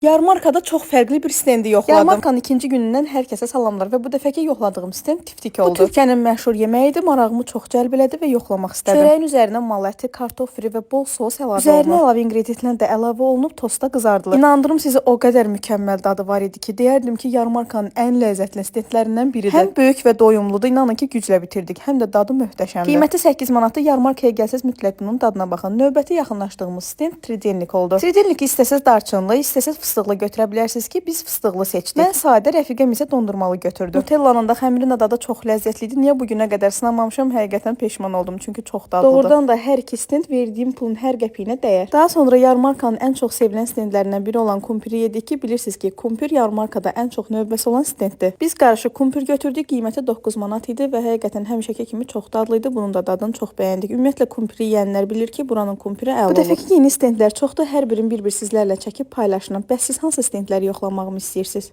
Yarmarkada çox fərqli bir stendi yoxladım. Yarmarkanın ikinci günündən hər kəsə salamlar və bu dəfəki yoxladığım stend tiftik oldu. Bu Türkiyənin məşhur yeməyi idi, marağımı çox cəlb elədi və yoxlamaq istədim. Çörəyin üzərinə mal əti, kartof fri və bol sos əlavə olunub. Üzərinə əlavə inqrediyentlər də əlavə olunub, tosta qızardılır. İnandırım sizi, o qədər mükəmməl dadı var idi ki, deyərdim ki, yarmarkanın ən ləzzətli stendlərindən biridir. Həm böyük və doyumludur, inanın ki, güclə bitirdik, həm də dadı möhtəşəmdir. Qiyməti 8 manatdır. Yarmarkaya gəlsəz mütləq bunun dadına baxın. Növbəti yaxınlaşdığımız stend Tridelnik oldu. Tridelnik istəsəz darçınlı, istəsəz fıstıqlı götürə bilərsiniz ki, biz fıstıqlı seçdik. Mən sadə, rəfiqəm isə dondurmalı götürdü. Nutellanın da xəmirin də dadı çox ləzzətli idi. Niyə bu günə qədər sınamamışam? Həqiqətən peşman oldum, çünki çox dadlıdır. Doğrudan da hər iki stend verdiyim pulun hər qəpiyinə dəyər. Daha sonra yarmarkanın ən çox sevilən stendlərindən biri olan kumpiri yedik ki, bilirsiniz ki, kumpir yarmarkada ən çox növbəsi olan stenddir. Biz qarışıq kumpir götürdük, qiyməti 9 manat idi və həqiqətən həmişəki kimi çox dadlı idi. Bunun da dadını çox bəyəndik. Ümumiyyətlə kumpiri yeyənlər bilir ki, buranın kumpiri əla olur. Bu dəfəki yeni stendlər çoxdur. Hər birini bir-bir sizlərlə çəkib paylaşıram. Bəs siz hansı stendləri yoxlamağımı istəyirsiniz?